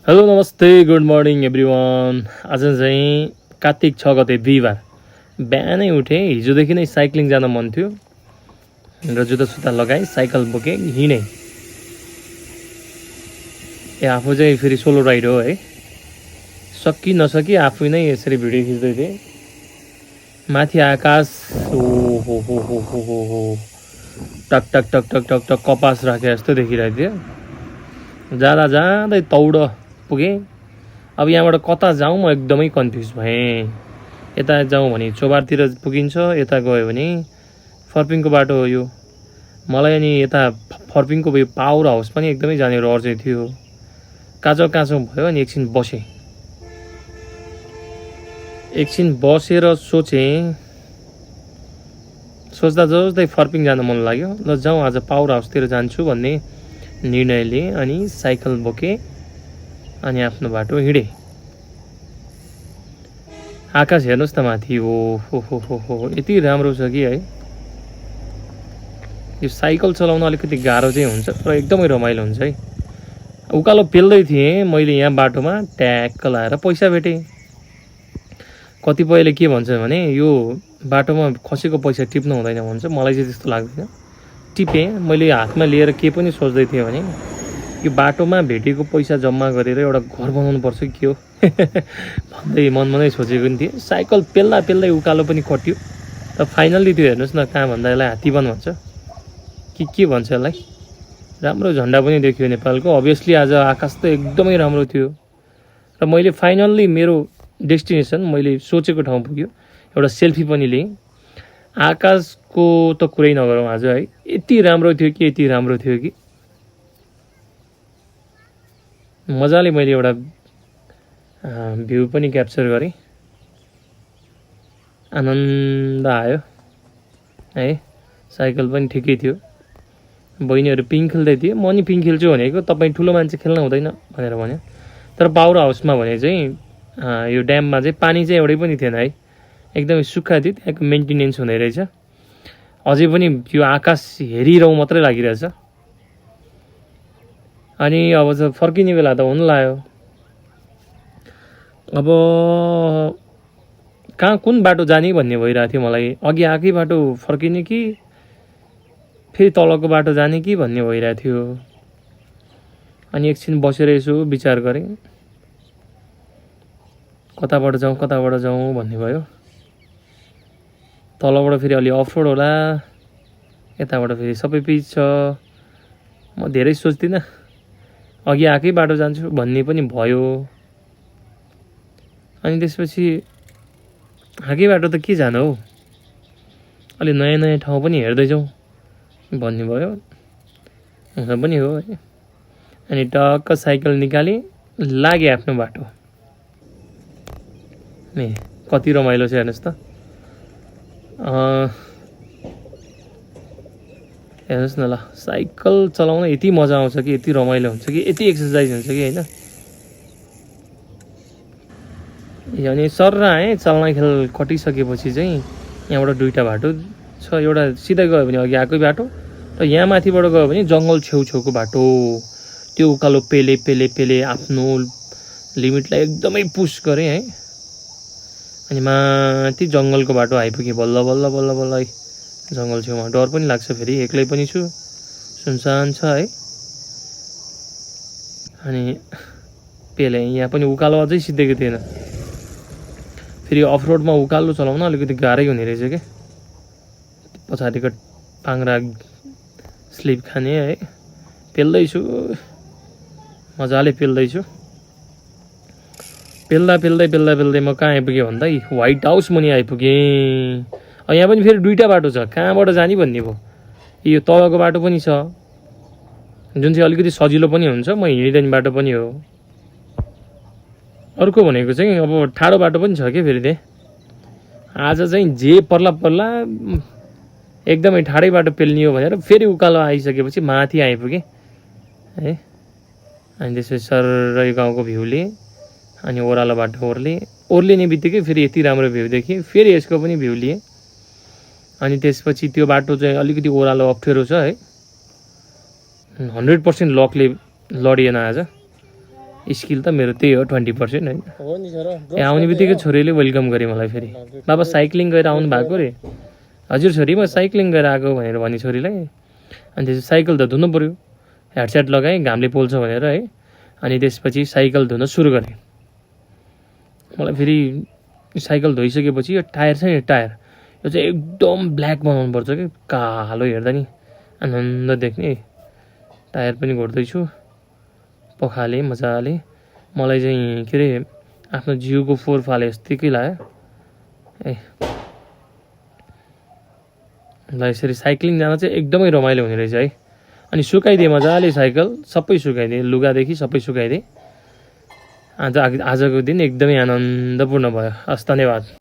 Hello नमस्ते good morning everyone. आज चाहिँ कार्तिक 6 गते बिहिबार बिहानै उठेँ। हिजोदेखि नै साइक्लिङ जान मन थियो र जुत्ता लगाएँ, साइकल बोकेँ, हिँडेँ। आफू चाहिँ फेरि सोलो राइड हो है, सकि नसकी आफू नै यसरी भिडियो खिच्दै थिएँ। माथि आकाश हो हो हो हो हो हो हो टक टक टक टक टक टक कपास राखे जस्तो देखिरहेको थियो। जाँदा जाँदै तौड पुगेँ। अब यहाँबाट कता जाउँ म एकदमै कन्फ्युज भएँ। यता जाउँ भने चोबारतिर पुगिन्छ, यता गयो भने फर्पिङको बाटो हो यो। मलाई अनि यता फर्पिङको पावर हाउस पनि एकदमै जाने रहर थियो। काँचो भयो अनि एकछिन बसेँ। एकछिन बसेर सोच्दा जस्तै फर्पिङ जान मन लाग्यो। ल जाउँ आज पावर हाउसतिर जान्छु भन्ने निर्णय लिएँ अनि साइकल बोकेँ अनि आफ्नो बाटो हिँडेँ। आकाश हेर्नुहोस् त माथि, हो हो यति राम्रो छ कि है। यो साइकल चलाउन अलिकति गाह्रो चाहिँ हुन्छ तर एकदमै रमाइलो हुन्छ है। उकालो पेल्दै थिएँ मैले, यहाँ बाटोमा ट्याक्क लाएर पैसा भेटेँ। कतिपयले के भन्छ भने यो बाटोमा खसेको पैसा टिप्नु हुँदैन भन्छ, मलाई चाहिँ त्यस्तो लाग्दैन। टिपेँ मैले, हातमा लिएर के पनि सोच्दै थिएँ भने यो बाटोमा भेटेको पैसा जम्मा गरेर एउटा घर बनाउनु पर्छ कि के हो भन्दै मनमा नै सोचेको नि थिएँ। साइकल पेल्दै उकालो पनि कट्यो र फाइनल्ली त्यो हेर्नुहोस् न, कहाँ भन्दा यसलाई हात्तीवन भन्छ कि के भन्छ यसलाई। राम्रो झन्डा पनि देखियो नेपालको। अभियसली आज आकाश त एकदमै राम्रो थियो र मैले फाइनल्ली मेरो डेस्टिनेसन, मैले सोचेको ठाउँ पुग्यो। एउटा सेल्फी पनि लिएँ। आकाशको त कुरै नगरौँ आज है, यति राम्रो थियो कि मजाले मैले एउटा भ्यू पनि क्याप्चर गरेँ। आनन्द आयो है। साइकल पनि ठिकै थियो। बहिनीहरू पिङ खेल्दै थियो, म नि पिङ खेल्छु भनेको, तपाईँ ठुलो मान्छे खेल्न हुँदैन भनेर भन्यो। तर पावर हाउसमा भने चाहिँ यो ड्याममा चाहिँ पानी चाहिँ एउटै पनि थिएन है, एकदमै सुक्खा थियो। त्यहाँको मेन्टेनेन्स हुँदै रहेछ। अझै पनि यो आकाश हेरिरहँ मात्रै लागिरहेछ। अनि अब त फर्किने बेला त हुन लाग्यो। अब कहाँ कुन बाटो जाने भन्ने भइरहेको थियो मलाई। अघि आएकै बाटो फर्किने कि फेरि तलको बाटो जाने कि भन्ने भइरहेको थियो। अनि एकछिन बसेर यसो विचार गरेँ, कताबाट जाउँ भन्ने भयो। तलबाट फेरि अलि अफरोड होला, यताबाट फेरि सबै पिच छ। म धेरै सोच्दिनँ, अघि आएकै बाटो जान्छु भन्ने पनि भयो। अनि त्यसपछि आएकै बाटो त के जानु हौ, अलि नयाँ ठाउँ पनि हेर्दै जाउँ भन्ने भयो। हुन पनि हो है। अनि टक्क साइकल निकालेँ, लागेँ आफ्नो बाटो। कति रमाइलो छ हेर्नुहोस् त। हेर्नुहोस् न ल, साइकल चलाउन यति मजा आउँछ कि, यति रमाइलो हुन्छ कि, यति एक्सर्साइज हुन्छ कि होइन। अनि सर्र आएँ। चल्नाखेल कटिसकेपछि चाहिँ यहाँबाट दुईवटा बाटो छ। एउटा सिधै गयो भने अघि आएकै बाटो, र यहाँ माथिबाट गयो भने जङ्गल छेउछेउको बाटो। त्यो उकालो पेले आफ्नो लिमिटलाई एकदमै पुस गरेँ है। अनि माथि जङ्गलको बाटो आइपुगेँ बल्ल है। जङ्गल छेउमा डर पनि लाग्छ, फेरि एक्लै पनि छु, सुनसान छ है। अनि पेले यहाँ पनि उकालो अझै सिद्धेको थिएन। फेरि अफरोडमा उकालो चलाउन अलिकति गाह्रै हुने रहेछ क्या। पछाडिको पाङ्रा स्लिप खाने है। पेल्दैछु, मजाले पेल्दैछु। पेल्दै म कहाँ आइपुगेँ भन्दा व्हाइट हाउस मुनि आइपुगेँ। यहाँ पनि फेरि दुईवटा बाटो छ, कहाँबाट जाने भन्ने भयो। यो तलको बाटो पनि छ जुन चाहिँ अलिकति सजिलो पनि हुन्छ, म हिँडिदिने बाटो पनि हो। अर्को भनेको चाहिँ अब ठाडो बाटो पनि छ क्या फेरि त्यहाँ। आज चाहिँ जे पर्ला एकदमै ठाडै बाटो पेल्ने हो भनेर फेरि उकालो आइसकेपछि माथि आइपुगेँ है। अनि त्यसपछि सर गाउँको भ्यू लिएँ अनि ओह्रालो बाटो ओर्लिने बित्तिकै फेरि यति राम्रो भ्यू देखेँ। फेरि यसको पनि भ्यू लिएँ। अनि त्यसपछि त्यो बाटो चाहिँ अलिकति ओह्रालो अप्ठ्यारो छ है। 100% लकले लडिएन आज। स्किल त मेरो त्यही हो 20% होइन हो नि सर यहाँ आउने बित्तिकै छोरीले वेलकम गरे मलाई फेरि बाबा साइक्लिङ गएर आउनु भएको रे हजुर छोरी म साइक्लिङ गएर आएको भनेर भने छोरीलाई अनि त्यसपछि साइकल त धुनु पऱ्यो हेडसेट लगाएँ घामले पोल्छ भनेर है अनि त्यसपछि साइकल धुन सुरु गरेँ मलाई फेरि साइकल धोइसकेपछि यो टायर छ नि टायर यो चाहिँ एकदम ब्ल्याक बनाउनु पर्छ कि कालो हेर्दा नि आनन्द देख्ने टायर पनि घोड्दैछु पखाले मजाले मलाई चाहिँ के अरे आफ्नो जिउको फोहोर फाले जस्तै लाग्यो ए ल यसरी साइक्लिङ जान चाहिँ एकदमै रमाइलो हुने रहेछ है अनि सुकाइदिएँ मजाले साइकल सबै सुकाइदिएँ लुगादेखि सबै सुकाइदिएँ आजको दिन एकदमै आनन्दपूर्ण भयो हस् धन्यवाद